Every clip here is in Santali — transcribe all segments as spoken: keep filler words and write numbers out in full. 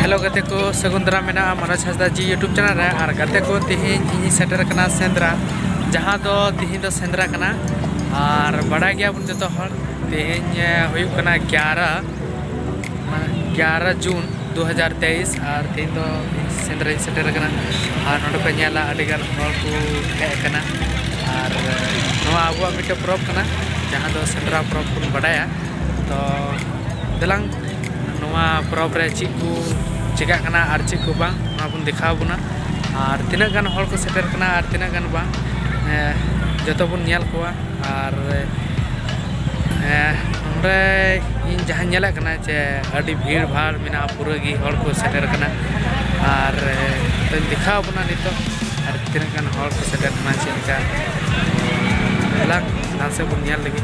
ᱦᱮᱞᱳ ᱜᱟᱛᱮ ᱠᱚ, ᱥᱟᱹᱜᱩᱱ ᱫᱟᱨᱟᱢ ᱢᱮᱱᱟᱜᱼᱟ ᱢᱚᱱᱳᱡᱽ ᱦᱟᱸᱥᱫᱟ ᱡᱤ YouTube ᱪᱮᱱᱮᱞ ᱨᱮ᱾ ᱟᱨ ᱜᱟᱛᱮ ᱠᱚ, ᱛᱮᱦᱮᱧ ᱤᱧ ᱥᱮᱴᱮᱨ ᱟᱠᱟᱱᱟ ᱥᱮᱸᱫᱽᱨᱟ, ᱡᱟᱦᱟᱸ ᱫᱚ ᱛᱮᱦᱮᱧ ᱫᱚ ᱥᱮᱸᱫᱽᱨᱟ ᱠᱟᱱᱟ᱾ ᱟᱨ ᱵᱟᱲᱟᱭ ᱜᱮᱭᱟᱵᱚᱱ ᱡᱚᱛᱚ ᱦᱚᱲ, ᱛᱮᱦᱮᱧ ᱮ, ᱦᱩᱭᱩᱜ ᱠᱟᱱᱟ ᱜᱭᱟᱨᱟ, ᱢᱟᱱᱮ ᱜᱭᱟᱨᱟ ᱡᱩᱱ ᱫᱩ ᱦᱟᱡᱟᱨ ᱛᱮᱭᱤᱥ᱾ ᱟᱨ ᱛᱮᱦᱮᱧ ᱫᱚ ᱥᱮᱸᱫᱽᱨᱟᱧ ᱥᱮᱴᱮᱨ ᱟᱠᱟᱱᱟ᱾ ᱟᱨ ᱱᱚᱰᱮ ᱯᱮ ᱧᱮᱞᱟ, ᱟᱹᱰᱤ ᱜᱟᱱ ᱦᱚᱲ ᱠᱚ ᱦᱮᱡ ᱟᱠᱟᱱᱟ᱾ ᱟᱨ ᱱᱚᱣᱟ ᱟᱵᱚᱣᱟᱜ ᱢᱤᱫᱴᱮᱱ ᱯᱚᱨᱚᱵᱽ ᱠᱟᱱᱟ, ᱡᱟᱦᱟᱸ ᱫᱚ ᱥᱮᱸᱫᱽᱨᱟ ᱯᱚᱨᱚᱵᱽ ᱵᱚᱱ ᱵᱟᱰᱟᱭᱟ᱾ ᱛᱚ ᱫᱮᱞᱟᱝ, ᱱᱚᱣᱟ ᱯᱚᱨᱚᱵᱽ ᱨᱮ ᱪᱮᱫ ᱠᱚ ᱪᱮᱠᱟᱜ ᱠᱟᱱᱟ ᱟᱨ ᱪᱮᱫ ᱠᱚ ᱵᱟᱝ, ᱚᱱᱟ ᱵᱚᱱ ᱫᱮᱠᱷᱟᱣ ᱵᱚᱱᱟ᱾ ᱟᱨ ᱛᱤᱱᱟᱹᱜ ᱜᱟᱱ ᱦᱚᱲ ᱠᱚ ᱥᱮᱴᱮᱨ ᱠᱟᱱᱟ ᱟᱨ ᱛᱤᱱᱟᱹᱜ ᱜᱟᱱ ᱵᱟᱝ, ᱮ, ᱡᱚᱛᱚ ᱵᱚᱱ ᱧᱮᱞ ᱠᱚᱣᱟ᱾ ᱟᱨ ᱮ, ᱱᱚᱰᱮ ᱤᱧ ᱡᱟᱦᱟᱸᱧ ᱧᱮᱞᱮᱫ ᱠᱟᱱᱟ ᱡᱮ ᱟᱹᱰᱤ ᱵᱷᱤᱲ ᱵᱷᱟᱲ ᱢᱮᱱᱟᱜᱼᱟ, ᱯᱩᱨᱟᱹ ᱜᱮ ᱦᱚᱲ ᱠᱚ ᱥᱮᱴᱮᱨ ᱠᱟᱱᱟ᱾ ᱟᱨ ᱮ, ᱫᱮᱠᱷᱟᱣ ᱵᱚᱱᱟ ᱱᱤᱛᱚᱜ ᱟᱨ ᱛᱤᱱᱟᱹᱜ ᱜᱟᱱ ᱦᱚᱲ ᱠᱚ ᱥᱮᱴᱮᱨ ᱠᱟᱱᱟ, ᱪᱮᱫ ᱞᱮᱠᱟ᱾ ᱫᱮᱞᱟ ᱞᱟᱦᱟ ᱥᱮᱫ ᱵᱚᱱ ᱧᱮᱞ ᱞᱮᱜᱮ᱾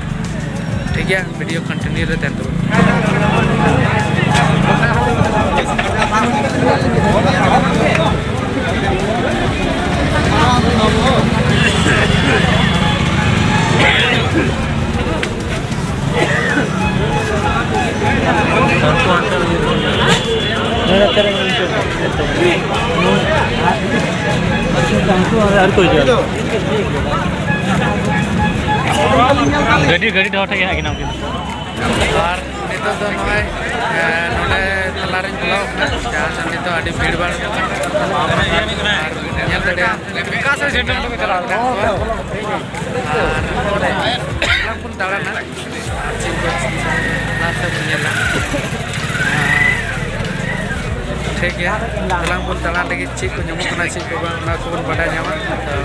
ᱴᱷᱤᱠ ᱜᱮᱭᱟ, ᱵᱷᱤᱰᱤᱭᱳ ᱠᱚᱱᱴᱤᱱᱤᱭᱩ ᱨᱮ ᱛᱟᱦᱮᱱ ᱛᱟᱵᱚᱱ᱾ ᱜᱟᱹᱰᱤ, ᱜᱟᱹᱰᱤ ᱰᱚᱦᱚ ᱴᱷᱮᱡ ᱜᱮ ᱦᱮᱱᱟᱜ ᱠᱤᱱᱟ ᱩᱱᱠᱤᱱ᱾ ᱟᱨ ᱱᱤᱛᱚᱜ ᱫᱚ ᱱᱚᱜᱼᱚᱭ, ᱮ, ᱱᱚᱰᱮ ᱛᱟᱞᱟᱨᱤᱧ ᱵᱚᱞᱚ ᱟᱠᱟᱱᱟ, ᱡᱟᱦᱟᱸ ᱫᱚ ᱱᱤᱛᱚᱜ ᱟᱹᱰᱤ ᱵᱷᱤᱲ ᱵᱷᱟᱲ ᱟᱨ ᱧᱮᱞ ᱫᱟᱲᱮᱭᱟᱜᱼᱟ᱾ ᱟᱨ ᱱᱚᱰᱮ ᱵᱚᱱ ᱫᱟᱬᱟᱱᱟ᱾ ᱟᱨ ᱪᱮᱫ ᱠᱚ ᱞᱟᱦᱟ ᱥᱮᱫ ᱵᱚᱱ ᱧᱮᱞᱟ᱾ ᱴᱷᱤᱠ ᱜᱮᱭᱟ, ᱫᱮᱞᱟᱝ ᱵᱚᱱ ᱫᱟᱬᱟᱱ ᱞᱟᱹᱜᱤᱫ, ᱪᱮᱫ ᱠᱚ ᱧᱟᱢᱚᱜ ᱠᱟᱱᱟ, ᱪᱮᱫ ᱠᱚ ᱵᱟᱝ, ᱚᱱᱟ ᱠᱚᱵᱚᱱ ᱵᱟᱰᱟᱭ ᱧᱟᱢᱟ᱾ ᱛᱚ,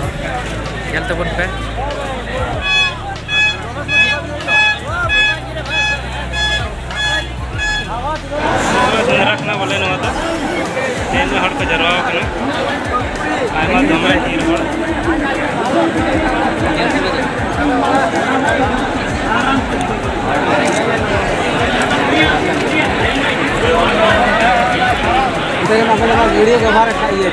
ᱧᱮᱞ ᱛᱟᱵᱚᱱ ᱯᱮ᱾ ᱥᱮᱸᱫᱽᱨᱟ ᱠᱟᱱᱟ ᱵᱚᱞᱮ ᱱᱚᱣᱟ ᱫᱚ᱾ ᱛᱮᱦᱮᱧ ᱫᱚ ᱦᱚᱲ ᱠᱚ ᱡᱟᱨᱣᱟ ᱟᱠᱟᱱᱟ, ᱟᱭᱢᱟ ᱫᱚᱢᱮ ᱰᱷᱮᱨ ᱦᱚᱲ᱾ ᱵᱷᱤᱰᱤᱭᱳ ᱠᱚ ᱵᱟᱦᱨᱮ ᱠᱷᱟᱡ ᱤᱭᱟᱹ᱾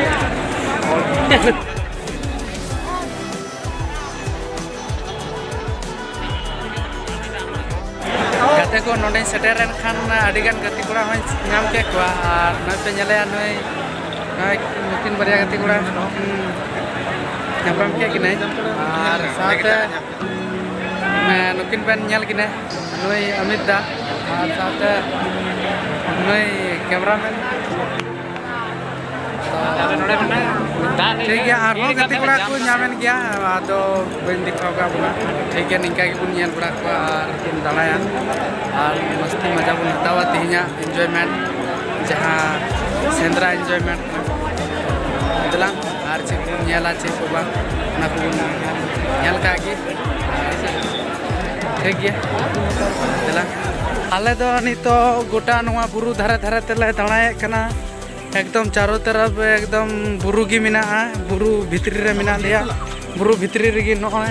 ᱜᱟᱛᱮ ᱛᱚ ᱱᱚᱰᱮᱧ ᱥᱮᱴᱮᱨ ᱮᱱ ᱠᱷᱟᱱ ᱟᱹᱰᱤ ᱜᱟᱱ ᱜᱟᱛᱮ ᱠᱚᱲᱟ ᱦᱚᱸᱧ ᱧᱟᱢ ᱠᱮᱫ ᱠᱚᱣᱟ, ᱟᱨ ᱱᱚᱜᱼᱚᱭ ᱯᱮ ᱧᱮᱞᱮᱭᱟ, ᱱᱩᱭ ᱱᱩᱭ ᱱᱩᱠᱤᱱ ᱵᱟᱨᱭᱟ ᱜᱟᱛᱮ ᱠᱚᱲᱟ, ᱦᱩᱸ, ᱧᱟᱯᱟᱢ ᱠᱮᱫ ᱠᱤᱱᱟᱹᱧ, ᱟᱨ ᱥᱟᱶᱛᱮ ᱦᱮᱸ, ᱱᱩᱠᱤᱱ ᱵᱮᱱ ᱧᱮᱞ ᱠᱤᱱᱟ, ᱱᱩᱭ ᱚᱢᱤᱛ ᱫᱟ ᱟᱨ ᱥᱟᱶᱛᱮ ᱱᱩᱭ ᱠᱮᱢᱨᱟᱢᱮᱱ᱾ ᱴᱷᱤᱠ ᱜᱮᱭᱟ, ᱟᱨᱦᱚᱸ ᱜᱟᱛᱮ ᱠᱚᱲᱟ ᱠᱚ ᱧᱟᱢᱮᱱ ᱜᱮᱭᱟ, ᱟᱫᱚ ᱵᱟᱹᱧ ᱫᱮᱠᱷᱟᱣ ᱠᱟᱜ ᱵᱚᱱᱟ᱾ ᱴᱷᱤᱠ ᱜᱮᱭᱟ, ᱱᱤᱝᱠᱟ ᱜᱮᱵᱚᱱ ᱧᱮᱞ ᱵᱟᱲᱟ ᱠᱚᱣᱟ ᱟᱨ ᱵᱚᱱ ᱫᱟᱬᱟᱭᱟ᱾ ᱟᱨ ᱢᱚᱥᱛᱤ ᱢᱟᱡᱟ ᱵᱚᱱ ᱦᱟᱛᱟᱣᱟ ᱛᱮᱦᱮᱧᱟᱜ enjoyment, ᱡᱟᱦᱟᱸ ᱥᱮᱸᱫᱽᱨᱟ enjoyment ᱠᱟᱱᱟ᱾ ᱫᱮᱞᱟᱝ, ᱟᱨ ᱪᱮᱫ ᱵᱚᱱ ᱧᱮᱞᱟ, ᱪᱮᱫ ᱠᱚ ᱵᱟᱝ, ᱚᱱᱟ ᱠᱚᱵᱚᱱ ᱧᱮᱞ ᱠᱟᱜ ᱜᱮ᱾ ᱴᱷᱤᱠ ᱜᱮᱭᱟ, ᱫᱮᱞᱟᱝ᱾ ᱟᱞᱮ ᱫᱚ ᱱᱤᱛᱚᱜ ᱜᱚᱴᱟ ᱱᱚᱣᱟ ᱵᱩᱨᱩ ᱫᱷᱟᱨᱮ ᱫᱷᱟᱨᱮ ᱛᱮᱞᱮ ᱫᱟᱬᱟᱭᱮᱫ ᱠᱟᱱᱟ᱾ ᱮᱠᱫᱚᱢ ᱪᱟᱨᱚ ᱛᱚᱨᱚᱯ ᱮᱠᱫᱚᱢ ᱵᱩᱨᱩ ᱜᱮ ᱢᱮᱱᱟᱜᱼᱟ᱾ ᱵᱩᱨᱩ ᱵᱷᱤᱛᱨᱤ ᱨᱮ ᱢᱮᱱᱟᱜ ᱞᱮᱭᱟ᱾ ᱵᱩᱨᱩ ᱵᱷᱤᱛᱨᱤ ᱨᱮᱜᱮ ᱱᱚᱜᱼᱚᱭ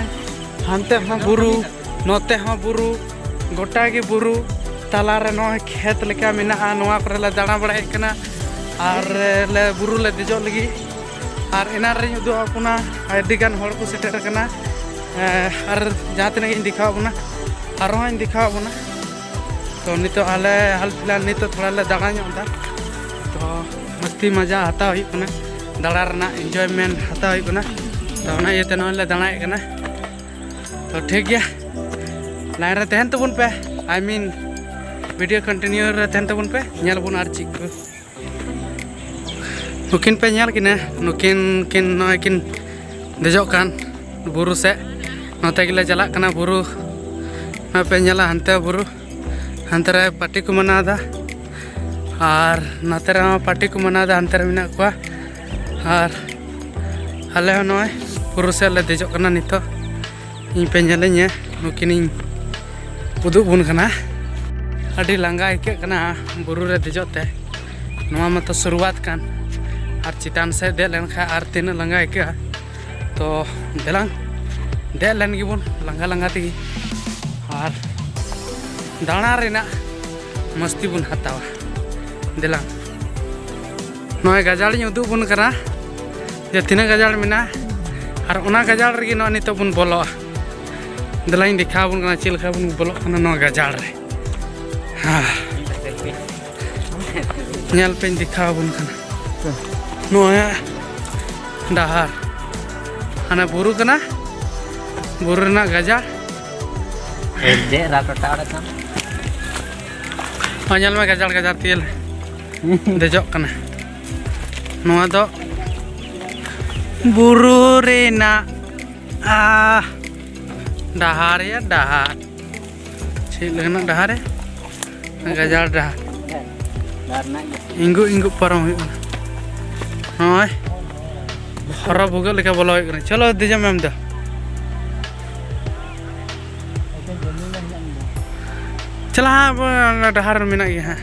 ᱦᱟᱱᱛᱮ ᱦᱚᱸ ᱵᱩᱨᱩ, ᱱᱚᱛᱮ ᱦᱚᱸ ᱵᱩᱨᱩ, ᱜᱚᱴᱟ ᱜᱮ ᱵᱩᱨᱩ᱾ ᱛᱟᱞᱟᱨᱮ ᱱᱚᱜᱼᱚᱭ ᱠᱷᱮᱛ ᱞᱮᱠᱟ ᱢᱮᱱᱟᱜᱼᱟ᱾ ᱱᱚᱣᱟ ᱠᱚᱨᱮ ᱞᱮ ᱫᱟᱬᱟ ᱵᱟᱲᱟᱭᱮᱫ ᱠᱟᱱᱟ ᱟᱨ ᱞᱮ ᱵᱩᱨᱩ ᱞᱮ ᱫᱮᱡᱚᱜ ᱞᱟᱹᱜᱤᱫ᱾ ᱟᱨ ᱮᱱᱟᱱ ᱨᱮᱧ ᱩᱫᱩᱜ ᱟᱵᱚᱱᱟ, ᱟᱹᱰᱤ ᱜᱟᱱ ᱦᱚᱲ ᱠᱚ ᱥᱮᱴᱮᱨ ᱟᱠᱟᱱᱟ᱾ ᱮᱸ, ᱟᱨ ᱡᱟᱦᱟᱸ ᱛᱤᱱᱟᱹᱜ ᱤᱧ ᱫᱮᱠᱷᱟᱣ ᱟᱵᱚᱱᱟ, ᱟᱨᱦᱚᱸᱧ ᱫᱮᱠᱷᱟᱣ ᱟᱵᱚᱱᱟ᱾ ᱛᱚ ᱱᱤᱛᱚᱜ ᱟᱞᱮ ᱦᱟᱞ ᱯᱷᱤᱞᱦᱟᱞ ᱱᱤᱛᱚᱜ ᱛᱷᱚᱲᱟ ᱞᱮ ᱫᱟᱬᱟ ᱧᱚᱜ ᱮᱫᱟ᱾ ᱛᱚ ᱢᱚᱥᱛᱤ ᱢᱟᱡᱟ ᱦᱟᱛᱟᱣ ᱦᱩᱭᱩᱜ ᱠᱟᱱᱟ, ᱫᱟᱬᱟ ᱨᱮᱱᱟᱜ enjoyment ᱦᱟᱛᱟᱣ ᱦᱩᱭᱩᱜ ᱠᱟᱱᱟ᱾ ᱛᱚ ᱚᱱᱟ ᱤᱭᱟᱹᱛᱮ ᱱᱚᱜᱼᱚᱭ ᱞᱮ ᱫᱟᱬᱟᱭᱮᱫ ᱠᱟᱱᱟ᱾ ᱛᱚ ᱴᱷᱤᱠ ᱜᱮᱭᱟ, line ᱨᱮ ᱛᱟᱦᱮᱱ ᱛᱟᱵᱚᱱ ᱯᱮ, I mean video continue ᱨᱮ ᱛᱟᱦᱮᱱ ᱛᱟᱵᱚᱱ ᱯᱮ, ᱧᱮᱞ ᱟᱵᱚᱱ ᱟᱨ ᱪᱮᱫ ᱠᱚ᱾ ᱱᱩᱠᱤᱱ ᱯᱮ ᱧᱮᱞ ᱠᱤᱱᱟ, ᱱᱩᱠᱤᱱ ᱠᱤᱱ ᱱᱚᱜᱼᱚᱭ ᱠᱤᱱ ᱫᱮᱡᱚᱜ ᱠᱟᱱ ᱵᱩᱨᱩ ᱥᱮᱫ᱾ ᱱᱚᱛᱮ ᱜᱮᱞᱮ ᱪᱟᱞᱟᱜ ᱠᱟᱱᱟ ᱵᱩᱨᱩ᱾ ᱱᱚᱜᱼᱚᱭ ᱯᱮ ᱧᱮᱞᱟ ᱦᱟᱱᱛᱮ ᱵᱩᱨᱩ, ᱦᱟᱱᱛᱮ ᱨᱮ party ᱠᱚ ᱢᱟᱱᱟᱣ ᱮᱫᱟ, ᱟᱨ ᱱᱚᱛᱮ ᱨᱮᱦᱚᱸ party ᱠᱚ ᱢᱟᱱᱟᱣ ᱮᱫᱟ, ᱦᱟᱱᱛᱮ ᱨᱮ ᱢᱮᱱᱟᱜ ᱠᱚᱣᱟ᱾ ᱟᱨ ᱟᱞᱮ ᱦᱚᱸ ᱱᱚᱜᱼᱚᱭ ᱵᱩᱨᱩ ᱥᱮᱫ ᱞᱮ ᱫᱮᱡᱚᱜ ᱠᱟᱱᱟ ᱱᱤᱛᱚᱜ᱾ ᱤᱧ ᱯᱮ ᱧᱮᱞᱤᱧᱟ, ᱱᱩᱠᱤᱱᱤᱧ ᱩᱫᱩᱜ ᱵᱚᱱ ᱠᱟᱱᱟ᱾ ᱟᱹᱰᱤ ᱞᱟᱸᱜᱟ ᱟᱹᱭᱠᱟᱹᱜ ᱠᱟᱱᱟ ᱵᱩᱨᱩ ᱨᱮ ᱫᱮᱡᱚᱜ ᱛᱮ᱾ ᱱᱚᱣᱟ ᱢᱟᱛᱚ ᱥᱩᱨᱩᱣᱟᱛ ᱠᱟᱱ, ᱟᱨ ᱪᱮᱛᱟᱱ ᱥᱮᱫ ᱫᱮᱡ ᱞᱮᱱᱠᱷᱟᱱ ᱟᱨ ᱛᱤᱱᱟᱹᱜ ᱞᱟᱸᱜᱟ ᱟᱹᱭᱠᱟᱹᱜᱼᱟ᱾ ᱛᱚ ᱫᱮᱞᱟᱝ, ᱫᱮᱡ ᱞᱮᱱ ᱜᱮᱵᱚᱱ ᱞᱟᱸᱜᱟ ᱞᱟᱸᱜᱟ ᱛᱮᱜᱮ, ᱟᱨ ᱫᱟᱬᱟ ᱨᱮᱱᱟᱜ ᱢᱚᱥᱛᱤ ᱵᱚᱱ ᱦᱟᱛᱟᱣᱟ᱾ ᱫᱮᱞᱟᱝ, ᱱᱚᱜᱼᱚᱭ ᱜᱟᱡᱟᱲᱤᱧ ᱩᱫᱩᱜ ᱵᱚᱱ ᱠᱟᱱᱟ ᱡᱮ ᱛᱤᱱᱟᱹᱜ ᱜᱟᱡᱟᱲ ᱢᱮᱱᱟᱜᱼᱟ, ᱟᱨ ᱚᱱᱟ ᱜᱟᱡᱟᱲ ᱨᱮᱜᱮ ᱱᱚᱜᱼᱚᱭ ᱱᱤᱛᱚᱜ ᱵᱚᱱ ᱵᱚᱞᱚᱜᱼᱟ᱾ ᱫᱮᱞᱟᱧ ᱫᱮᱠᱷᱟᱣ ᱟᱵᱚᱱ ᱠᱟᱱᱟ ᱪᱮᱫ ᱞᱮᱠᱟ ᱵᱚᱱ ᱵᱚᱞᱚᱜ ᱠᱟᱱᱟ ᱱᱚᱣᱟ ᱜᱟᱡᱟᱲ ᱨᱮ᱾ ᱧᱮᱞ ᱯᱮᱧ ᱫᱮᱠᱷᱟᱣ ᱟᱵᱚᱱ ᱠᱟᱱᱟ᱾ ᱱᱚᱜᱼᱚᱭ ᱰᱟᱦᱟᱨ, ᱦᱟᱱᱟ ᱵᱩᱨᱩ ᱠᱟᱱᱟ, ᱵᱩᱨᱩ ᱨᱮᱱᱟᱜ ᱜᱟᱡᱟᱲ᱾ ᱫᱮᱡ ᱨᱟᱠᱟᱵ ᱴᱟᱣᱟᱨ ᱛᱟᱢ᱾ ᱦᱚᱸ, ᱧᱮᱞ ᱢᱮ, ᱜᱟᱡᱟᱲ ᱜᱟᱡᱟᱲ ᱛᱮᱞᱮ ᱫᱮᱡᱚᱜ ᱠᱟᱱᱟ᱾ ᱱᱚᱣᱟ ᱫᱚ ᱵᱩᱨᱩ ᱨᱮᱱᱟᱜ, ᱟ, ᱰᱟᱦᱟᱨ ᱭᱟ ᱰᱟᱦᱟᱨ᱾ ᱪᱮᱫ ᱞᱮᱠᱟᱱᱟᱜ ᱰᱟᱦᱟᱨ ᱨᱮ? ᱜᱟᱡᱟᱲ ᱰᱟᱦᱟᱨ᱾ ᱤᱸᱜᱩᱜ ᱤᱸᱜᱩᱜ ᱯᱟᱨᱚᱢ ᱦᱩᱭᱩᱜ ᱠᱟᱱᱟ᱾ ᱱᱚᱜᱼᱚᱭ ᱦᱚᱨᱚ ᱵᱷᱩᱜᱟᱹᱜ ᱞᱮᱠᱟ ᱵᱚᱞᱚ ᱦᱩᱭᱩᱜ ᱠᱟᱱᱟ᱾ ᱪᱚᱞᱚ, ᱫᱮᱡᱚᱜ ᱢᱮ ᱟᱢ ᱫᱚ᱾ ᱪᱟᱞᱟᱜ ᱦᱟᱸᱜ ᱵᱚ, ᱚᱱᱟ ᱰᱟᱦᱟᱨ ᱢᱮᱱᱟᱜ ᱜᱮᱭᱟ ᱦᱟᱸᱜ᱾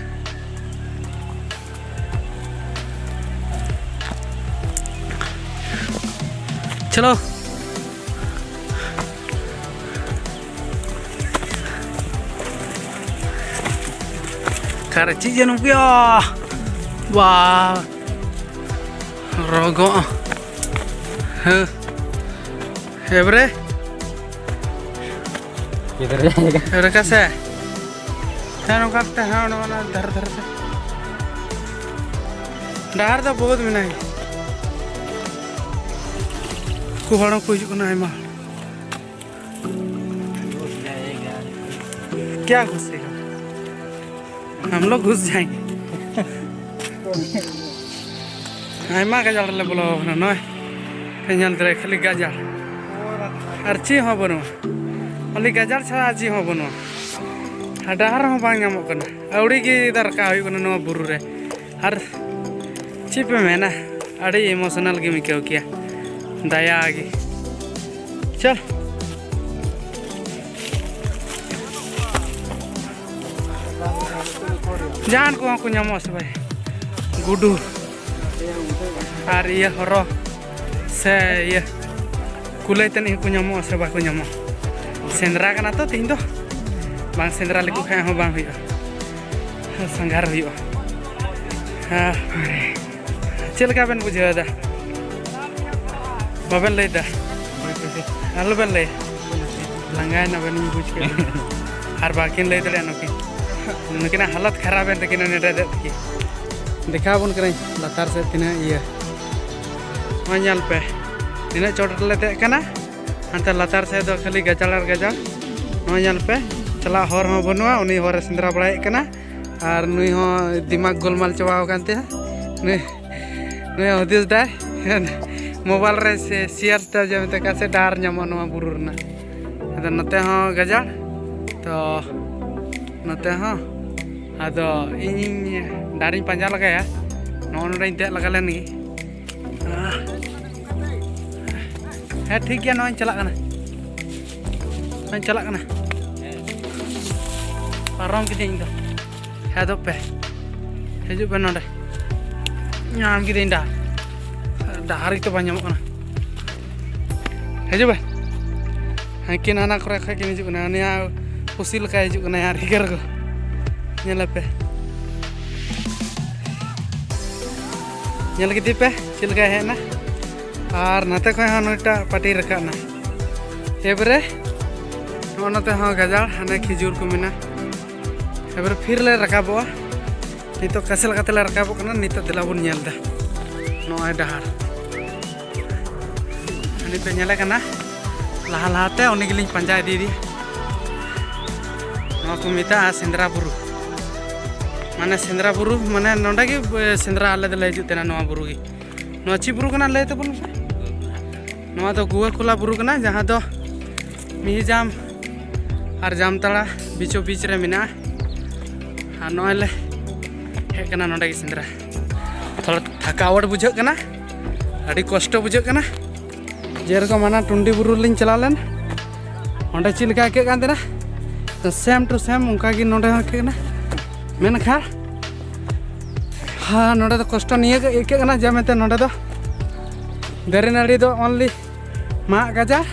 ᱪᱚᱞᱚ᱾ ᱚᱠᱟᱨᱮ ᱪᱮᱫ ᱡᱟᱹᱱᱩᱢ ᱜᱮᱭᱟ? ᱵᱟ, ᱨᱚᱜᱚᱜ᱾ ᱦᱮᱸ, ᱮᱵᱨᱮ᱾ ᱮᱵᱨᱮ ᱠᱟᱥᱮ? ᱦᱮᱸ, ᱱᱚᱝᱠᱟ ᱠᱟᱛᱮ, ᱦᱮᱸ, ᱚᱱᱟ, ᱚᱱᱟ ᱫᱷᱟᱨᱮ ᱫᱷᱟᱨᱮ ᱛᱮ᱾ ᱰᱟᱦᱟᱨ ᱫᱚ ᱵᱚᱦᱩᱛ ᱢᱮᱱᱟᱜᱼᱟ᱾ ᱠᱚ ᱦᱚᱲ ᱦᱚᱸᱠᱚ ᱦᱤᱡᱩᱜ ᱠᱟᱱᱟ ᱟᱭᱢᱟ᱾ क्या घुसेगा? हम लोग घुस जाएंगे। ᱟᱭᱢᱟ ᱜᱟᱡᱟᱲ ᱨᱮᱞᱮ ᱵᱚᱞᱚ ᱟᱠᱟᱱᱟ᱾ ᱱᱚᱜᱼᱚᱭ ᱯᱮ ᱧᱮᱞ ᱫᱟᱲᱮᱭᱟᱜ, ᱠᱷᱟᱹᱞᱤ ᱜᱟᱡᱟᱲ ᱟᱨ ᱪᱮᱫ ᱦᱚᱸ ᱵᱟᱹᱱᱩᱜᱼᱟ᱾ ᱠᱷᱟᱹᱞᱤ ᱜᱟᱡᱟᱲ ᱪᱷᱟᱲᱟ ᱟᱨ ᱪᱮᱫ ᱦᱚᱸ ᱵᱟᱹᱱᱩᱜᱼᱟ᱾ ᱟᱨ ᱰᱟᱦᱟᱨ ᱦᱚᱸ ᱵᱟᱝ ᱧᱟᱢᱚᱜ ᱠᱟᱱᱟ᱾ ᱟᱹᱣᱲᱤ ᱜᱮ ᱫᱟᱜ ᱨᱟᱠᱟᱵ ᱦᱩᱭᱩᱜ ᱠᱟᱱᱟ ᱱᱚᱣᱟ ᱵᱩᱨᱩ ᱨᱮ᱾ ᱟᱨ ᱪᱮᱫ ᱯᱮ ᱢᱮᱱᱟ, ᱟᱹᱰᱤ emotional ᱜᱮᱢ ᱟᱹᱭᱠᱟᱹᱣ ᱠᱮᱭᱟ᱾ ᱫᱟᱭᱟ ᱜᱮ᱾ ᱪᱚᱞ᱾ ᱡᱟᱦᱟᱱ ᱠᱚᱦᱚᱸ ᱠᱚ ᱧᱟᱢᱚᱜᱼᱟ ᱥᱮ ᱵᱟᱭ? ᱜᱩᱰᱩ ᱟᱨ ᱤᱭᱟᱹ ᱦᱚᱨᱚ ᱥᱮ ᱤᱭᱟᱹ ᱠᱩᱞᱟᱹᱭ ᱛᱟᱹᱱᱤᱡ ᱦᱚᱸᱠᱚ ᱧᱟᱢᱚᱜᱼᱟ ᱥᱮ ᱵᱟᱠᱚ ᱧᱟᱢᱚᱜᱼᱟ? ᱥᱮᱸᱫᱽᱨᱟ ᱠᱟᱱᱟ ᱛᱚ ᱛᱮᱦᱮᱧ ᱫᱚ, ᱵᱟᱝ ᱥᱮᱸᱫᱽᱨᱟ ᱞᱮᱠᱚ ᱠᱷᱟᱱ ᱦᱚᱸ ᱵᱟᱝ ᱦᱩᱭᱩᱜᱼᱟ, ᱥᱟᱸᱜᱷᱟᱨ ᱦᱩᱭᱩᱜᱼᱟ᱾ ᱦᱮᱸ, ᱪᱮᱫ ᱞᱮᱠᱟ ᱵᱮᱱ ᱵᱩᱡᱷᱟᱹᱣ ᱮᱫᱟ? ᱵᱟᱵᱮᱱ ᱞᱟᱹᱭ ᱮᱫᱟ? ᱟᱞᱚᱵᱮᱱ ᱞᱟᱹᱭᱟ, ᱞᱟᱸᱜᱟᱭᱮᱱᱟ ᱵᱮᱱ, ᱤᱧ ᱵᱩᱡᱽ ᱠᱮᱫ ᱵᱮᱱᱟ᱾ ᱟᱨ ᱵᱟᱹᱠᱤᱱ ᱞᱟᱹᱭ ᱫᱟᱲᱮᱭᱟᱜᱼᱟ ᱱᱩᱠᱤᱱ᱾ ᱱᱩᱠᱤᱱᱟᱜ ᱦᱟᱞᱚᱛ ᱠᱷᱟᱨᱟᱯ ᱮᱱ ᱛᱟᱹᱠᱤᱱᱟ ᱱᱚᱰᱮ ᱫᱮᱡ ᱛᱮᱜᱮ᱾ ᱫᱮᱠᱷᱟᱣ ᱟᱵᱚᱱ ᱠᱟᱹᱱᱟᱹᱧ ᱞᱟᱛᱟᱨ ᱥᱮᱫ ᱛᱤᱱᱟᱹᱜ ᱤᱭᱟᱹ᱾ ᱱᱚᱜᱼᱚᱭ ᱧᱮᱞ ᱯᱮ, ᱱᱤᱱᱟᱹᱜ ᱪᱚᱴ ᱨᱮᱞᱮ ᱫᱮᱡ ᱠᱟᱱᱟ᱾ ᱦᱟᱱᱛᱮ ᱞᱟᱛᱟᱨ ᱥᱮᱫ ᱫᱚ ᱠᱷᱟᱹᱞᱤ ᱜᱟᱡᱟᱲ ᱟᱨ ᱜᱟᱡᱟᱲ᱾ ᱱᱚᱜᱼᱚᱭ ᱧᱮᱞ ᱯᱮ, ᱪᱟᱞᱟᱜ ᱦᱚᱨ ᱦᱚᱸ ᱵᱟᱹᱱᱩᱜᱼᱟ᱾ ᱩᱱᱤ ᱦᱚᱨᱮ ᱥᱮᱸᱫᱽᱨᱟ ᱵᱟᱲᱟᱭᱮᱫ ᱠᱟᱱᱟ ᱟᱨ ᱱᱩᱭ ᱦᱚᱸ ᱫᱤᱢᱟᱜᱽ ᱜᱳᱞᱢᱟᱞ ᱪᱟᱵᱟᱣ ᱟᱠᱟᱱ ᱛᱟᱭᱟ᱾ ᱱᱩᱭ, ᱱᱩᱭ ᱦᱚᱸ ᱦᱩᱫᱤᱥ ᱫᱟᱭ ᱢᱳᱵᱟᱭᱤᱞ ᱨᱮ ᱥᱮ ᱥᱮᱭᱟᱨ ᱫᱟ ᱡᱮ ᱢᱮᱛᱟ ᱠᱟ ᱥᱮ ᱰᱟᱦᱟᱨ ᱧᱟᱢᱚᱜᱼᱟ ᱱᱚᱣᱟ ᱵᱩᱨᱩ ᱨᱮᱱᱟᱜ᱾ ᱟᱫᱚ ᱱᱚᱛᱮ ᱦᱚᱸ ᱜᱟᱡᱟᱲ, ᱛᱚ ᱱᱚᱛᱮ ᱦᱚᱸ᱾ ᱟᱫᱚ ᱤᱧᱤᱧ ᱰᱟᱦᱟᱨᱤᱧ ᱯᱟᱸᱡᱟ ᱞᱮᱜᱟᱭᱟ᱾ ᱱᱚᱜᱼᱚ ᱱᱚᱰᱮᱧ ᱫᱮᱡ ᱞᱮᱜᱟ ᱞᱮᱱ ᱜᱮ᱾ ᱦᱮᱸ, ᱴᱷᱤᱠ ᱜᱮᱭᱟ, ᱱᱚᱜᱼᱚᱭ ᱪᱟᱞᱟᱜ ᱠᱟᱱᱟ᱾ ᱱᱚᱜᱼᱚᱭ ᱪᱟᱞᱟᱜ ᱠᱟᱱᱟ᱾ ᱯᱟᱨᱚᱢ ᱠᱤᱫᱟᱹᱧ ᱤᱧ ᱫᱚ᱾ ᱯᱷᱮᱰᱚᱜ ᱯᱮ, ᱦᱤᱡᱩᱜ ᱯᱮ ᱱᱚᱰᱮ᱾ ᱧᱟᱢ ᱠᱤᱫᱟᱹᱧ ᱰᱟᱦᱟᱨ᱾ ᱰᱟᱦᱟᱨ ᱜᱮᱛᱚ ᱵᱟᱝ ᱧᱟᱢᱚᱜ ᱠᱟᱱᱟ᱾ ᱦᱤᱡᱩᱜ ᱯᱮ᱾ ᱦᱟᱹᱱᱠᱤᱱ ᱦᱟᱱᱟ ᱠᱚᱨᱮ ᱠᱷᱚᱱ ᱠᱤᱱ ᱦᱤᱡᱩᱜ ᱠᱟᱱᱟ᱾ ᱩᱱᱤᱭᱟᱜ ᱯᱩᱥᱤ ᱞᱮᱠᱟᱭ ᱦᱤᱡᱩᱜ ᱠᱟᱱᱟ ᱟᱨ ᱦᱤᱜᱟᱹᱨ ᱠᱚ᱾ ᱧᱮᱞ ᱯᱮ᱾ ᱧᱮᱞ ᱠᱮᱫᱮ ᱯᱮ ᱪᱮᱫ ᱞᱮᱠᱟᱭ ᱦᱮᱡ ᱮᱱᱟ᱾ ᱟᱨ ᱱᱟᱛᱮ ᱠᱷᱚᱱ ᱦᱚᱸ ᱱᱩᱭᱴᱟᱜ ᱯᱟᱹᱴᱤ ᱨᱟᱠᱟᱵ ᱮᱱᱟ᱾ ᱮᱵᱟᱨᱮ ᱱᱚᱜᱼᱚ ᱱᱚᱛᱮ ᱦᱚᱸ ᱜᱟᱡᱟᱲ, ᱦᱟᱱᱮ ᱠᱷᱤᱡᱩᱨ ᱠᱚ ᱢᱮᱱᱟᱜᱼᱟ᱾ ᱮᱵᱟᱨᱮ ᱯᱷᱤᱨ ᱞᱮ ᱨᱟᱠᱟᱵᱚᱜᱼᱟ᱾ ᱱᱤᱛᱚᱜ ᱠᱟᱥᱮ ᱞᱮᱠᱟᱛᱮ ᱞᱮ ᱨᱟᱠᱟᱵᱚᱜ ᱠᱟᱱᱟ, ᱱᱤᱛᱚᱜ ᱫᱮᱞᱟ ᱵᱚᱱ ᱧᱮᱞ ᱮᱫᱟ᱾ ᱱᱚᱜᱼᱚᱭ ᱰᱟᱦᱟᱨ᱾ ᱩᱱᱤ ᱯᱮ ᱧᱮᱞᱮ ᱠᱟᱱᱟ, ᱞᱟᱦᱟ ᱞᱟᱦᱟᱛᱮ ᱩᱱᱤ ᱜᱮᱞᱤᱧ ᱯᱟᱸᱡᱟ ᱤᱫᱤᱭᱮᱫᱮᱭᱟ᱾ ᱱᱚᱣᱟ ᱠᱚ ᱢᱮᱛᱟᱜᱼᱟ ᱥᱮᱸᱫᱽᱨᱟ ᱵᱩᱨᱩ᱾ ᱢᱟᱱᱮ ᱥᱮᱸᱫᱽᱨᱟ ᱵᱩᱨᱩ, ᱢᱟᱱᱮ ᱱᱚᱸᱰᱮ ᱜᱮ, ᱮ, ᱥᱮᱸᱫᱽᱨᱟ ᱟᱞᱮ ᱫᱚᱞᱮ ᱦᱤᱡᱩᱜ ᱛᱟᱦᱮᱱᱟ ᱱᱚᱣᱟ ᱵᱩᱨᱩ ᱜᱮ᱾ ᱱᱚᱣᱟ ᱪᱮᱫ ᱵᱩᱨᱩ ᱠᱟᱱᱟ ᱞᱟᱹᱭ ᱛᱟᱵᱚᱱ ᱢᱮᱥᱮ? ᱱᱚᱣᱟ ᱫᱚ ᱜᱩᱣᱟᱹᱠᱩᱞᱟ ᱵᱩᱨᱩ ᱠᱟᱱᱟ, ᱡᱟᱦᱟᱸ ᱫᱚ ᱢᱤᱦᱤᱡᱟᱢ ᱟᱨ ᱡᱟᱢᱛᱟᱲᱟ ᱵᱤᱪᱚ ᱵᱤᱪ ᱨᱮ ᱢᱮᱱᱟᱜᱼᱟ᱾ ᱟᱨ ᱱᱚᱜᱼᱚᱭ ᱞᱮ ᱦᱮᱡ ᱠᱟᱱᱟ ᱱᱚᱸᱰᱮ ᱜᱮ ᱥᱮᱸᱫᱽᱨᱟ᱾ ᱛᱷᱚᱲᱟ ᱛᱷᱟᱠᱟᱣᱟᱴ ᱵᱩᱡᱷᱟᱹᱜ ᱠᱟᱱᱟ, ᱟᱹᱰᱤ ᱠᱚᱥᱴᱚ ᱵᱩᱡᱷᱟᱹᱜ ᱠᱟᱱᱟ᱾ ᱡᱮᱨᱚᱠᱚᱢ ᱦᱟᱱᱟ ᱴᱩᱱᱰᱤ ᱵᱩᱨᱩ ᱨᱮᱞᱤᱧ ᱪᱟᱞᱟᱣ ᱞᱮᱱ, ᱚᱸᱰᱮ ᱪᱮᱫ ᱞᱮᱠᱟ ᱟᱹᱭᱠᱟᱹᱜ ᱠᱟᱱ ᱛᱟᱦᱮᱱᱟ, same to same ᱚᱱᱠᱟ ᱜᱮ ᱱᱚᱸᱰᱮ ᱦᱚᱸ ᱟᱹᱭᱠᱟᱹᱜ ᱠᱟᱱᱟ᱾ ᱢᱮᱱᱠᱷᱟᱱ ᱦᱮᱸ, ᱱᱚᱸᱰᱮ ᱫᱚ ᱠᱚᱥᱴᱚ ᱱᱤᱭᱟᱹ ᱜᱮ ᱟᱹᱭᱠᱟᱹᱜ ᱠᱟᱱᱟ ᱡᱮ ᱢᱮᱱᱛᱮ ᱱᱚᱸᱰᱮ ᱫᱚ ᱫᱟᱨᱮ ᱱᱟᱹᱲᱤ ᱫᱚ only ᱢᱟᱜ ᱜᱟᱡᱟᱲ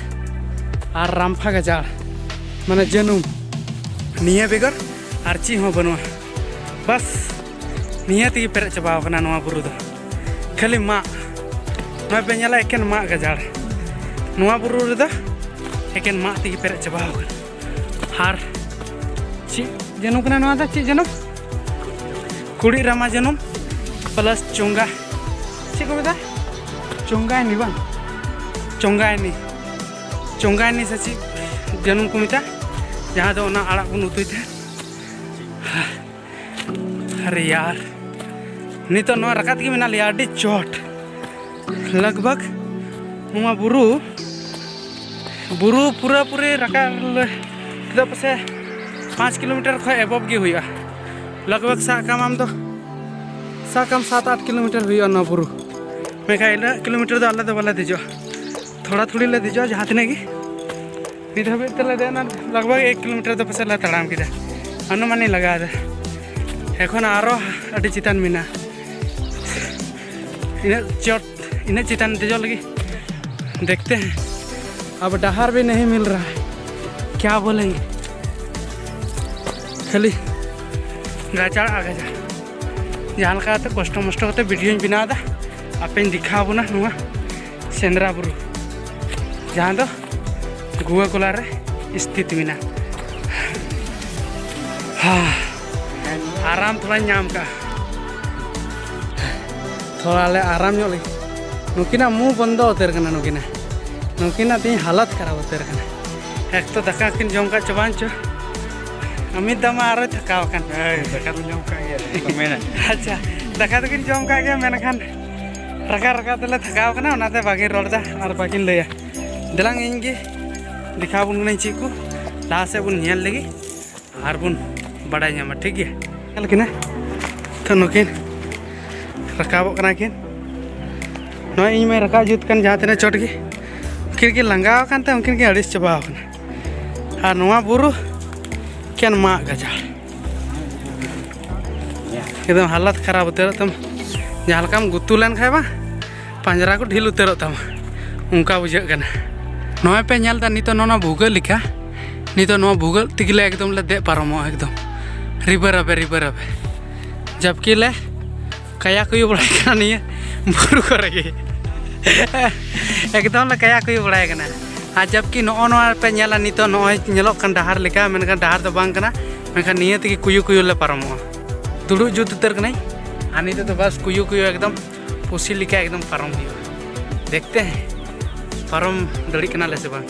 ᱟᱨ ᱨᱟᱢᱯᱷᱟ ᱜᱟᱡᱟᱲ, ᱢᱟᱱᱮ ᱡᱟᱹᱱᱩᱢ, ᱱᱤᱭᱟᱹ ᱵᱮᱜᱚᱨ ᱟᱨ ᱪᱮᱫ ᱦᱚᱸ ᱵᱟᱹᱱᱩᱜᱼᱟ᱾ ᱵᱟᱥ, ᱱᱤᱭᱟᱹ ᱛᱮᱜᱮ ᱯᱮᱨᱮᱡ ᱪᱟᱵᱟᱣ ᱠᱟᱱᱟ ᱱᱚᱣᱟ ᱵᱩᱨᱩ ᱫᱚ, ᱠᱷᱟᱹᱞᱤ ᱢᱟᱜ᱾ ᱱᱚᱜᱼᱚᱭ ᱯᱮ ᱧᱮᱞᱟ, ᱮᱠᱮᱱ ᱢᱟᱜ ᱜᱟᱡᱟᱲ᱾ ᱱᱚᱣᱟ ᱵᱩᱨᱩ ᱨᱮᱫᱚ ᱮᱠᱮᱱ ᱢᱟᱜ ᱛᱮᱜᱮ ᱯᱮᱨᱮᱡ ᱪᱟᱵᱟᱣ ᱠᱟᱱᱟ᱾ ᱟᱨ ᱪᱮᱫ ᱡᱟᱹᱱᱩᱢ ᱠᱟᱱᱟ ᱱᱚᱣᱟ ᱫᱚ᱾ ᱪᱮᱫ ᱡᱟᱹᱱᱩᱢ? ᱠᱩᱲᱤᱫ ᱨᱟᱢᱟ ᱡᱟᱹᱱᱩᱢ ᱯᱞᱟᱥ ᱪᱚᱸᱜᱟ, ᱪᱮᱫ ᱠᱚ ᱢᱮᱛᱟᱜᱼᱟ? ᱪᱚᱸᱜᱟᱭᱱᱤ ᱵᱟᱝ? ᱪᱚᱸᱜᱟᱭᱱᱤ, ᱪᱚᱸᱜᱟᱭᱱᱤ ᱥᱮ ᱪᱮᱫ ᱡᱟᱹᱱᱩᱢ ᱠᱚ ᱢᱮᱛᱟᱜᱼᱟ, ᱡᱟᱦᱟᱸ ᱫᱚ ᱚᱱᱟ ᱟᱲᱟᱜ ᱵᱚᱱ ᱩᱛᱩᱭ ᱛᱟᱦᱮᱸᱫ᱾ ᱟᱨᱮ ᱭᱟᱨ, ᱱᱤᱛᱚᱜ ᱱᱚᱣᱟ ᱨᱟᱠᱟᱵ ᱛᱮᱜᱮ ᱢᱮᱱᱟᱜ ᱞᱮᱭᱟ, ᱟᱹᱰᱤ ᱪᱚᱴ᱾ ᱞᱟᱜᱽ ᱵᱷᱟᱜᱽ ᱱᱚᱣᱟ ᱵᱩᱨᱩ, ᱵᱩᱨᱩ ᱯᱩᱨᱟᱹᱯᱩᱨᱤ ᱨᱟᱠᱟᱵ ᱞᱮ-, ᱛᱮᱫᱚ ᱯᱟᱥᱮ ᱯᱟᱸᱪ ᱠᱤᱞᱳᱢᱤᱴᱟᱨ ᱠᱷᱚᱱ ᱮᱵᱚᱵᱽ ᱜᱮ ᱦᱩᱭᱩᱜᱼᱟ᱾ ᱞᱟᱜᱽ ᱵᱷᱟᱜᱽ ᱥᱟᱵ ᱠᱟᱢ ᱟᱢ ᱫᱚ, ᱥᱟᱵ ᱠᱟᱢ ᱥᱟᱛ ᱟᱴ ᱠᱤᱞᱳᱢᱤᱴᱟᱨ ᱦᱩᱭᱩᱜᱼᱟ ᱱᱚᱣᱟ ᱵᱩᱨᱩ, ᱢᱮᱱᱠᱷᱟᱱ ᱤᱱᱟᱹᱜ ᱠᱤᱞᱳᱢᱤᱴᱟᱨ ᱫᱚ ᱟᱞᱮ ᱫᱚ ᱵᱟᱞᱮ ᱫᱮᱡᱚᱜᱼᱟ᱾ ᱛᱷᱚᱲᱟ ᱛᱷᱩᱲᱤ ᱞᱮ ᱫᱮᱡᱚᱜᱼᱟ ᱡᱟᱦᱟᱸ ᱛᱤᱱᱟᱹᱜ ᱜᱮ᱾ ᱱᱤᱛ ᱦᱟᱹᱵᱤᱡ ᱛᱮᱞᱮ ᱫᱮᱡ ᱮᱱᱟ, ᱞᱟᱜᱽ ᱵᱷᱟᱜᱽ ᱮᱠ ᱠᱤᱞᱳᱢᱤᱴᱟᱨ ᱫᱚ ᱯᱟᱥᱮᱡ ᱞᱮ ᱛᱟᱲᱟᱢ ᱠᱮᱫᱟ, ᱟᱱᱩᱢᱟᱱᱤᱧ ᱞᱟᱜᱟᱣ ᱮᱫᱟ᱾ ᱮᱠᱷᱚᱱ ᱟᱨᱚ ᱟᱹᱰᱤ ᱪᱮᱛᱟᱱ ᱢᱮᱱᱟᱜᱼᱟ, ᱤᱱᱟᱹᱜ ᱪᱚᱴ, ᱤᱱᱟᱹᱜ ᱪᱮᱛᱟᱱ ᱫᱮᱡᱚᱜ ᱞᱟᱹᱜᱤᱫ᱾ ᱫᱮᱠᱷᱛᱮ ᱦᱮᱸ, ᱟᱵ ᱰᱟᱦᱟᱨ ᱵᱷᱤ ᱱᱟᱦᱤ ᱢᱤᱞ ᱨᱟᱦᱟ ᱦᱮ, ᱠᱭᱟ ᱵᱚᱞᱮᱸᱜᱮ? ᱠᱷᱟᱹᱞᱤ ᱜᱟᱡᱟᱲ ᱟᱨ ᱜᱟᱡᱟᱲ᱾ ᱡᱟᱦᱟᱸ ᱞᱮᱠᱟ ᱠᱟᱛᱮ ᱠᱚᱥᱴᱚ ᱢᱚᱥᱴᱚ ᱠᱟᱛᱮ ᱵᱷᱤᱰᱤᱭᱳᱧ ᱵᱮᱱᱟᱣ ᱮᱫᱟ, ᱟᱯᱮᱧ ᱫᱮᱠᱷᱟᱣ ᱵᱚᱱᱟ ᱱᱚᱣᱟ ᱥᱮᱸᱫᱽᱨᱟ ᱵᱩᱨᱩ, ᱡᱟᱦᱟᱸ ᱫᱚ ᱜᱩᱣᱟ ᱠᱚᱞᱟ ᱨᱮ ᱥᱛᱷᱤᱛ ᱢᱮᱱᱟᱜᱼᱟ᱾ ᱦᱟ, ᱟᱨᱟᱢ ᱛᱷᱚᱲᱟᱧ ᱧᱟᱢ ᱠᱟᱜᱼᱟ, ᱛᱷᱚᱲᱟ ᱞᱮ ᱟᱨᱟᱢ ᱧᱚᱜ ᱞᱮᱜᱮ᱾ ᱱᱩᱠᱤᱱᱟᱜ ᱢᱩ ᱵᱚᱱᱫᱚ ᱩᱛᱟᱹᱨ ᱠᱟᱱᱟ, ᱱᱩᱠᱤᱱᱟᱜ, ᱱᱩᱠᱤᱱᱟᱜ ᱛᱮᱦᱮᱧ ᱦᱟᱞᱚᱛ ᱠᱷᱟᱨᱟᱯ ᱩᱛᱟᱹᱨ ᱠᱟᱱᱟ᱾ ᱮᱠ ᱛᱚ ᱫᱟᱠᱟ ᱠᱤᱱ ᱡᱚᱢ ᱠᱟᱜ ᱪᱚ ᱵᱟᱝ ᱪᱚ, ᱟᱢᱤᱛ ᱫᱟ ᱢᱟ ᱟᱨᱚᱭ ᱛᱷᱟᱠᱟᱣ ᱟᱠᱟᱱ᱾ ᱦᱳᱭ, ᱫᱟᱠᱟ ᱫᱚ ᱡᱚᱢ ᱠᱟᱜ ᱜᱮᱭᱟ, ᱢᱮᱱᱟ᱾ ᱟᱪᱪᱷᱟ, ᱫᱟᱠᱟ ᱫᱚᱠᱤᱱ ᱡᱚᱢ ᱠᱟᱜ ᱜᱮᱭᱟ, ᱢᱮᱱᱠᱷᱟᱱ ᱨᱟᱠᱟᱵ ᱨᱟᱠᱟᱵ ᱛᱮᱞᱮ ᱛᱷᱟᱠᱟᱣ ᱠᱟᱱᱟ, ᱚᱱᱟᱛᱮ ᱵᱟᱹᱠᱤᱱ ᱨᱚᱲ ᱮᱫᱟ ᱟᱨ ᱵᱟᱹᱠᱤᱱ ᱞᱟᱹᱭᱟ᱾ ᱫᱮᱞᱟᱝ ᱤᱧ ᱜᱮ ᱫᱮᱠᱷᱟᱣ ᱵᱚᱱ ᱠᱟᱹᱱᱟᱹᱧ ᱪᱮᱫ ᱠᱚ, ᱞᱟᱦᱟ ᱥᱮᱫ ᱵᱚᱱ ᱧᱮᱞ ᱞᱮᱜᱮ ᱟᱨ ᱵᱚᱱ ᱵᱟᱲᱟᱭ ᱧᱟᱢᱟ, ᱴᱷᱤᱠ ᱜᱮᱭᱟ? ᱧᱮᱞ ᱠᱤᱱᱟ ᱛᱚ, ᱱᱩᱠᱤᱱ ᱨᱟᱠᱟᱵᱚᱜ ᱠᱟᱱᱟ ᱠᱤᱱ᱾ ᱱᱚᱜᱼᱚᱭ ᱤᱧ ᱢᱟᱧ ᱨᱟᱠᱟᱵ ᱡᱩᱛ ᱠᱟᱱ ᱡᱟᱦᱟᱸ ᱛᱤᱱᱟᱹᱜ ᱪᱚᱴ ᱜᱮ, ᱩᱱᱠᱤᱱ ᱠᱤᱱ ᱞᱟᱸᱜᱟᱣ ᱟᱠᱟᱱ ᱛᱮ ᱩᱱᱠᱤᱱ ᱠᱤᱱ ᱟᱹᱲᱤᱥ ᱪᱟᱵᱟᱣ ᱠᱟᱱᱟ᱾ ᱟᱨ ᱱᱚᱣᱟ ᱵᱩᱨᱩ ᱮᱠᱮᱱ ᱢᱟᱜ ᱜᱟᱡᱟᱲ, ᱮᱠᱫᱚᱢ ᱦᱟᱞᱚᱛ ᱠᱷᱟᱨᱟᱯ ᱩᱛᱟᱹᱨᱚᱜ ᱛᱟᱢᱟ᱾ ᱡᱟᱦᱟᱸ ᱞᱮᱠᱟᱢ ᱜᱩᱛᱩ ᱞᱮᱱ ᱠᱷᱟᱡ ᱵᱟᱝ, ᱯᱟᱸᱡᱽᱨᱟ ᱠᱚ ᱰᱷᱤᱞ ᱩᱛᱟᱹᱨᱚᱜ ᱛᱟᱢᱟ, ᱚᱱᱠᱟ ᱵᱩᱡᱷᱟᱹᱜ ᱠᱟᱱᱟ᱾ ᱱᱚᱜᱼᱚᱭ ᱯᱮ ᱧᱮᱞ ᱮᱫᱟ ᱱᱤᱛᱚᱜ ᱱᱚᱣᱟ ᱵᱷᱩᱜᱟᱹᱜ ᱞᱮᱠᱟ, ᱱᱤᱛᱚᱜ ᱱᱚᱣᱟ ᱵᱷᱩᱜᱟᱹᱜ ᱛᱮᱜᱮ ᱞᱮ ᱮᱠᱫᱚᱢ ᱞᱮ ᱫᱮᱡ ᱯᱟᱨᱚᱢᱚᱜᱼᱟ, ᱮᱠᱫᱚᱢ ᱨᱤᱵᱟᱹ ᱨᱟᱵᱮ, ᱨᱤᱵᱟᱹ ᱨᱟᱵᱮ᱾ ᱡᱟᱵᱠᱤ ᱞᱮ ᱠᱟᱭᱟ ᱠᱩᱭᱩ ᱵᱟᱲᱟᱭ ᱠᱟᱱᱟ ᱱᱤᱭᱟᱹ ᱵᱩᱨᱩ ᱠᱚᱨᱮ ᱜᱮ᱾ ᱮᱠᱫᱚᱢ ᱞᱮ ᱠᱟᱭᱟ ᱠᱩᱭᱩ ᱵᱟᱲᱟᱭ ᱠᱟᱱᱟ᱾ ᱟᱨ ᱡᱟᱵᱠᱤ ᱱᱚᱜᱼᱚ ᱱᱚᱣᱟ ᱯᱮ ᱧᱮᱞᱟ, ᱱᱤᱛᱚᱜ ᱱᱚᱜᱼᱚᱭ ᱧᱮᱞᱚᱜ ᱠᱟᱱ ᱰᱟᱦᱟᱨ ᱞᱮᱠᱟ, ᱢᱮᱱᱠᱷᱟᱱ ᱰᱟᱦᱟᱨ ᱫᱚ ᱵᱟᱝ ᱠᱟᱱᱟ, ᱢᱮᱱᱠᱷᱟᱱ ᱱᱤᱭᱟᱹ ᱛᱮᱜᱮ ᱠᱩᱭᱩ ᱠᱩᱭᱩ ᱞᱮ ᱯᱟᱨᱚᱢᱚᱜᱼᱟ᱾ ᱫᱩᱲᱩᱵ ᱡᱩᱛ ᱩᱛᱟᱹᱨ ᱠᱟᱹᱱᱟᱹᱧ᱾ ᱟᱨ ᱱᱤᱛᱚᱜ ᱫᱚ ᱵᱟᱥ ᱠᱩᱭᱩ ᱠᱩᱭᱩ ᱮᱠᱫᱚᱢ ᱯᱩᱥᱤ ᱞᱮᱠᱟ ᱮᱠᱫᱚᱢ ᱯᱟᱨᱚᱢ ᱦᱩᱭᱩᱜᱼᱟ᱾ ᱫᱮᱠᱷᱛᱮ ᱯᱟᱨᱚᱢ ᱫᱟᱲᱮᱜ ᱠᱟᱱᱟᱞᱮ ᱥᱮ ᱵᱟᱝ᱾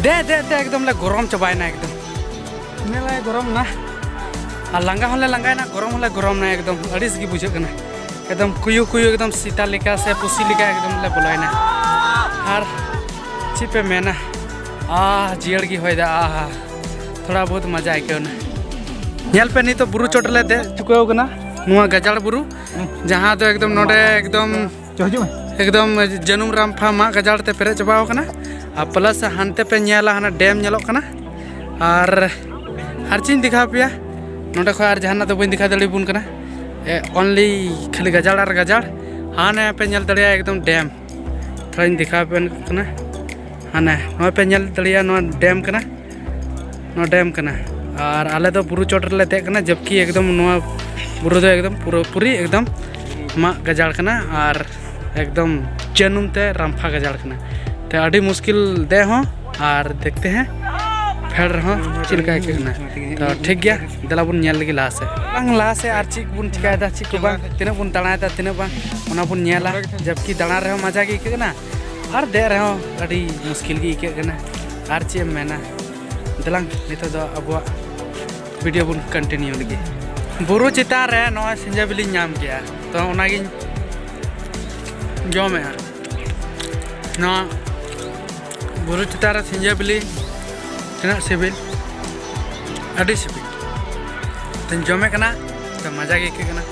ᱫᱮᱡ ᱫᱮᱡ ᱛᱮ ᱮᱠᱫᱚᱢ ᱞᱮ ᱜᱚᱨᱚᱢ ᱪᱟᱵᱟᱭᱮᱱᱟ ᱮᱠᱫᱚᱢ᱾ ᱩᱱᱟᱹᱜ ᱞᱮ ᱜᱚᱨᱚᱢ ᱮᱱᱟ ᱟᱨ ᱞᱟᱸᱜᱟ ᱦᱚᱸᱞᱮ ᱞᱟᱸᱜᱟᱭᱮᱱᱟ, ᱜᱚᱨᱚᱢ ᱦᱚᱸᱞᱮ ᱜᱚᱨᱚᱢ ᱮᱱᱟ ᱮᱠᱫᱚᱢ᱾ ᱟᱹᱲᱤᱥ ᱜᱮ ᱵᱩᱡᱷᱟᱹᱜ ᱠᱟᱱᱟ ᱮᱠᱫᱚᱢ᱾ ᱠᱩᱭᱩ ᱠᱩᱭᱩ ᱮᱠᱫᱚᱢ ᱥᱮᱛᱟ ᱞᱮᱠᱟ ᱥᱮ ᱯᱩᱥᱤ ᱞᱮᱠᱟ ᱮᱠᱫᱚᱢ ᱞᱮ ᱵᱚᱞᱚᱭᱮᱱᱟ᱾ ᱟᱨ ᱪᱮᱫ ᱯᱮ ᱢᱮᱱᱟ, ᱟᱦ, ᱡᱤᱭᱟᱹᱲ ᱜᱮ ᱦᱚᱭ ᱫᱟ, ᱟᱦ, ᱛᱷᱚᱲᱟ ᱵᱚᱦᱩᱛ ᱢᱟᱡᱟ ᱟᱹᱭᱠᱟᱹᱣ ᱮᱱᱟ᱾ ᱧᱮᱞ ᱯᱮ, ᱱᱤᱛᱚᱜ ᱵᱩᱨᱩ ᱪᱚᱴ ᱨᱮᱞᱮ ᱫᱮᱡ ᱪᱩᱠᱟᱹᱣ ᱠᱟᱱᱟ, ᱱᱚᱣᱟ ᱜᱟᱡᱟᱲ ᱵᱩᱨᱩ, ᱡᱟᱦᱟᱸ ᱫᱚ ᱮᱠᱫᱚᱢ ᱱᱚᱰᱮ ᱮᱠᱫᱚᱢ ᱪᱚ, ᱦᱤᱡᱩᱜ ᱢᱮ᱾ ᱮᱠᱫᱚᱢ ᱡᱟᱹᱱᱩᱢ ᱨᱟᱢᱯᱷᱟ ᱢᱟᱜ ᱜᱟᱡᱟᱲ ᱛᱮ ᱯᱮᱨᱮᱡ ᱪᱟᱵᱟᱣ ᱟᱠᱟᱱᱟ᱾ ᱟᱨ plus ᱦᱟᱱᱛᱮ ᱯᱮ ᱧᱮᱞᱟ, ᱦᱟᱱᱟ dam ᱧᱮᱞᱚᱜ ᱠᱟᱱᱟ᱾ ᱟᱨ ᱟᱨ ᱪᱮᱫ ᱤᱧ ᱫᱮᱠᱷᱟᱣ ᱯᱮᱭᱟ, ᱱᱚᱸᱰᱮ ᱠᱷᱚᱱ ᱟᱨ ᱡᱟᱦᱟᱱᱟᱜ ᱫᱚ ᱵᱟᱹᱧ ᱫᱮᱠᱷᱟᱣ ᱫᱟᱲᱮᱭᱟᱵᱚᱱ ᱠᱟᱱᱟ᱾ ᱮ, only ᱠᱷᱟᱹᱞᱤ ᱜᱟᱡᱟᱲ ᱟᱨ ᱜᱟᱡᱟᱲ᱾ ᱦᱟᱱᱮ ᱯᱮ ᱧᱮᱞ ᱫᱟᱲᱮᱭᱟᱜᱼᱟ ᱮᱠᱫᱚᱢ dam᱾ ᱛᱷᱚᱲᱟᱧ ᱫᱮᱠᱷᱟᱣ ᱟᱯᱮ ᱠᱟᱱᱟ᱾ ᱦᱟᱱᱮ ᱱᱚᱜᱼᱚᱭ ᱯᱮ ᱧᱮᱞ ᱫᱟᱲᱮᱭᱟᱜᱼᱟ, ᱱᱚᱣᱟ dam ᱠᱟᱱᱟ, ᱱᱚᱣᱟ dam ᱠᱟᱱᱟ᱾ ᱟᱨ ᱟᱞᱮ ᱫᱚ ᱵᱩᱨᱩ ᱪᱚᱴ ᱨᱮᱞᱮ ᱫᱮᱡ ᱠᱟᱱᱟ, ᱡᱚᱵᱠᱤ ᱮᱠᱫᱚᱢ ᱱᱚᱣᱟ ᱵᱩᱨᱩ ᱫᱚ ᱮᱠᱫᱚᱢ ᱯᱩᱨᱟᱹᱯᱩᱨᱤ ᱮᱠᱫᱚᱢ ᱢᱟᱜ ᱜᱟᱡᱟᱲ ᱠᱟᱱᱟ ᱟᱨ ᱮᱠᱫᱚᱢ ᱡᱟᱹᱱᱩᱢ ᱛᱮ ᱨᱟᱢᱯᱷᱟ ᱜᱟᱡᱟᱲ ᱠᱟᱱᱟ᱾ ᱛᱚ ᱟᱹᱰᱤ ᱢᱩᱥᱠᱤᱞ ᱫᱮᱡ ᱦᱚᱸ ᱟᱨ ᱫᱮᱠᱷᱛᱮ ᱦᱮᱸ ᱯᱷᱮᱰ ᱨᱮᱦᱚᱸ ᱪᱮᱫ ᱞᱮᱠᱟ ᱟᱹᱭᱠᱟᱹᱜ ᱠᱟᱱᱟ᱾ ᱛᱚ ᱴᱷᱤᱠ ᱜᱮᱭᱟ, ᱫᱮᱞᱟ ᱵᱚᱱ ᱧᱮᱞ ᱞᱮᱜᱮ ᱞᱟᱦᱟ ᱥᱮᱫ᱾ ᱵᱟᱝ ᱞᱟᱦᱟ ᱥᱮᱫ ᱟᱨ ᱪᱮᱫ ᱵᱚᱱ ᱪᱤᱠᱟᱭᱮᱫᱟ, ᱪᱮᱫ ᱠᱚ ᱵᱟᱝ, ᱛᱤᱱᱟᱹᱜ ᱵᱚᱱ ᱫᱟᱬᱟᱭᱮᱫᱟ, ᱛᱤᱱᱟᱹᱜ ᱵᱟᱝ, ᱚᱱᱟ ᱵᱚᱱ ᱧᱮᱞᱟ᱾ ᱡᱚᱵᱠᱤ ᱫᱟᱬᱟ ᱨᱮᱦᱚᱸ ᱢᱟᱡᱟ ᱜᱮ ᱟᱹᱭᱠᱟᱹᱜ ᱠᱟᱱᱟ ᱟᱨ ᱫᱮᱡ ᱨᱮᱦᱚᱸ ᱟᱹᱰᱤ ᱢᱩᱥᱠᱤᱞ ᱜᱮ ᱟᱹᱭᱠᱟᱹᱜ ᱠᱟᱱᱟ᱾ ᱟᱨ ᱪᱮᱫ ᱮᱢ ᱢᱮᱱᱟ, ᱫᱮᱞᱟᱝ ᱱᱤᱛᱚᱜ ᱫᱚ ᱟᱵᱚᱣᱟᱜ video ᱵᱚᱱ continue ᱞᱮᱜᱮ᱾ ᱵᱩᱨᱩ ᱪᱮᱛᱟᱱ ᱨᱮ ᱱᱚᱜᱼᱚᱭ ᱥᱤᱸᱡᱟᱹ ᱵᱤᱞᱤᱧ ᱧᱟᱢ ᱠᱮᱜᱼᱟ, ᱛᱚ ᱚᱱᱟᱜᱤᱧ ᱡᱚᱢᱮᱜᱼᱟ᱾ ᱱᱚᱣᱟ ᱵᱩᱨᱩ ᱪᱮᱛᱟᱱ ᱨᱮ ᱥᱤᱸᱡᱟᱹ ᱵᱤᱞᱤ ᱛᱤᱱᱟᱹᱜ ᱥᱤᱵᱤᱞ, ᱟᱹᱰᱤ ᱥᱤᱵᱤᱞ᱾ ᱛᱚᱧ ᱡᱚᱢᱮᱫ ᱠᱟᱱᱟ, ᱛᱚ ᱢᱟᱡᱟ ᱜᱮ ᱟᱹᱭᱠᱟᱹᱜ ᱠᱟᱱᱟ᱾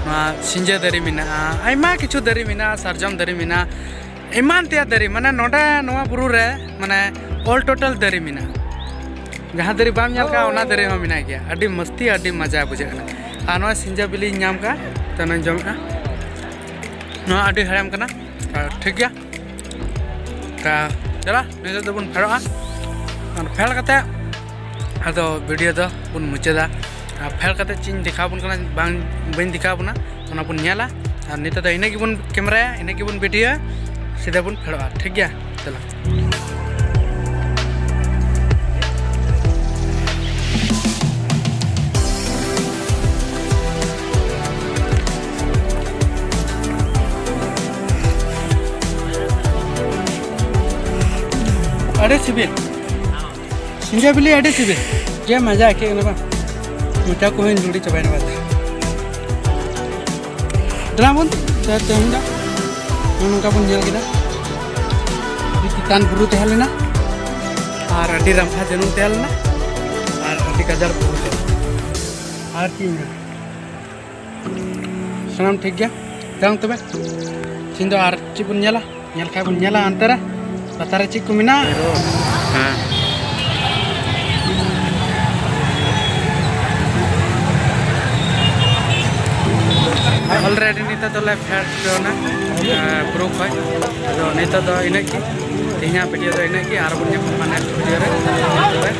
ᱱᱚᱣᱟ ᱥᱤᱸᱡᱟᱹ ᱫᱟᱨᱮ ᱢᱮᱱᱟᱜᱼᱟ, ᱟᱭᱢᱟ ᱠᱤᱪᱷᱩ ᱫᱟᱨᱮ ᱢᱮᱱᱟᱜᱼᱟ, ᱥᱟᱨᱡᱚᱢ ᱫᱟᱨᱮ ᱢᱮᱱᱟᱜᱼᱟ, ᱮᱢᱟᱱ ᱛᱮᱭᱟᱜ ᱫᱟᱨᱮ, ᱢᱟᱱᱮ ᱱᱚᱰᱮ ᱱᱚᱣᱟ ᱵᱩᱨᱩ ᱨᱮ ᱢᱟᱱᱮ all total ᱫᱟᱨᱮ ᱢᱮᱱᱟᱜᱼᱟ᱾ ᱡᱟᱦᱟᱸ ᱫᱟᱨᱮ ᱵᱟᱢ ᱧᱮᱞ ᱠᱟᱜᱼᱟ, ᱚᱱᱟ ᱫᱟᱨᱮ ᱦᱚᱸ ᱢᱮᱱᱟᱜ ᱜᱮᱭᱟ᱾ ᱟᱹᱰᱤ ᱢᱟᱥᱛᱤ, ᱟᱹᱰᱤ ᱢᱟᱡᱟ ᱵᱩᱡᱷᱟᱹᱜ ᱠᱟᱱᱟ᱾ ᱟᱨ ᱱᱚᱣᱟ ᱥᱤᱸᱡᱟᱹ ᱵᱤᱞᱤᱧ ᱧᱟᱢ ᱠᱟᱜᱼᱟ, ᱛᱚ ᱱᱚᱣᱟᱧ ᱡᱚᱢᱮᱫᱼᱟ᱾ ᱱᱚᱣᱟ ᱟᱹᱰᱤ ᱦᱮᱲᱮᱢ ᱠᱟᱱᱟ᱾ ᱟᱨ ᱴᱷᱤᱠ ᱜᱮᱭᱟ, ᱛᱟ ᱪᱟᱞᱟ ᱱᱤᱛᱚᱜ ᱫᱚᱵᱚᱱ ᱯᱷᱮᱲᱚᱜᱼᱟ᱾ ᱟᱨ ᱯᱷᱮᱲ ᱠᱟᱛᱮ ᱟᱫᱚ video ᱫᱚ ᱵᱚᱱ ᱢᱩᱪᱟᱹᱫᱟ᱾ ᱟᱨ ᱯᱷᱮᱲ ᱠᱟᱛᱮ ᱪᱮᱫ ᱤᱧ ᱫᱮᱠᱷᱟᱣ ᱟᱵᱚᱱ ᱠᱟᱱᱟ, ᱵᱟᱝ, ᱵᱟᱹᱧ ᱫᱮᱠᱷᱟᱣ ᱟᱵᱚᱱᱟ, ᱚᱱᱟ ᱵᱚᱱ ᱧᱮᱞᱟ᱾ ᱟᱨ ᱱᱤᱛᱚᱜ ᱫᱚ ᱤᱱᱟᱹ ᱜᱮᱵᱚᱱ cameraᱭᱟ, ᱤᱱᱟᱹ ᱜᱮᱵᱚᱱ videoᱭᱟ, ᱥᱤᱫᱷᱟᱹ ᱵᱚᱱ ᱯᱷᱮᱲᱚᱜᱼᱟ᱾ ᱴᱷᱤᱠ ᱜᱮᱭᱟ, ᱪᱟᱞᱟᱜ᱾ ᱟᱹᱰᱤ ᱥᱤᱵᱤᱞ᱾ ᱥᱤᱸᱡᱚ ᱵᱤᱞᱤ ᱟᱹᱰᱤ ᱥᱤᱵᱤᱞ᱾ ᱡᱮ ᱢᱟᱡᱟ ᱟᱹᱭᱠᱟᱹᱜ ᱠᱟᱱᱟ ᱵᱟᱝ, ᱢᱚᱪᱟ ᱠᱚᱦᱚᱸᱧ ᱞᱩᱲᱤ ᱪᱟᱵᱟᱭᱮᱱᱟ ᱵᱟᱝ᱾ ᱫᱮᱞᱟ ᱵᱚᱱ, ᱛᱮ-, ᱛᱮᱦᱮᱧ ᱫᱚ ᱱᱚᱜᱼᱚ ᱱᱚᱝᱠᱟ ᱵᱚᱱ ᱧᱮᱞ ᱠᱮᱫᱟ᱾ ᱟᱹᱰᱤ ᱪᱮᱛᱟᱱ ᱵᱩᱨᱩ ᱛᱟᱦᱮᱸ ᱞᱮᱱᱟ ᱟᱨ ᱟᱹᱰᱤ ᱨᱟᱢᱯᱷᱟ ᱡᱟᱹᱱᱩᱢ ᱛᱟᱦᱮᱸ ᱞᱮᱱᱟ ᱟᱨ ᱟᱹᱰᱤ ᱜᱟᱡᱟᱲ ᱵᱩᱨᱩ ᱛᱟᱦᱮᱸ ᱞᱮᱱᱟ᱾ ᱟᱨ ᱪᱮᱫ ᱤᱧ ᱢᱮᱱᱟ? ᱥᱟᱱᱟᱢ ᱴᱷᱤᱠ ᱜᱮᱭᱟ᱾ ᱫᱮᱞᱟᱝ ᱛᱚᱵᱮ, ᱛᱮᱦᱮᱧ ᱫᱚ ᱟᱨ ᱪᱮᱫ ᱵᱚᱱ ᱧᱮᱞᱟ? ᱧᱮᱞ ᱠᱷᱟᱡ ᱵᱚᱱ ᱧᱮᱞᱟ ᱦᱟᱱᱛᱮ ᱨᱮ, ᱞᱟᱛᱟᱨ ᱨᱮ ᱪᱮᱫ ᱠᱚ ᱢᱮᱱᱟᱜᱼᱟ᱾ ᱦᱮᱸ᱾ Already ᱱᱤᱛᱚᱜ ᱫᱚᱞᱮ ᱯᱷᱮᱰ ᱦᱚᱪᱚᱭᱮᱱᱟ, ᱮᱸ, ᱵᱩᱨᱩ ᱠᱷᱚᱡ᱾ ᱟᱫᱚ ᱱᱤᱛᱚᱜ ᱫᱚ ᱤᱱᱟᱹᱜ ᱜᱮ, ᱛᱮᱦᱮᱧᱟᱜ video ᱫᱚ ᱤᱱᱟᱹᱜ ᱜᱮ, ᱟᱨ ᱵᱚᱱ ᱧᱟᱯᱟᱢᱟ next video ᱨᱮ᱾ ᱛᱚᱵᱮ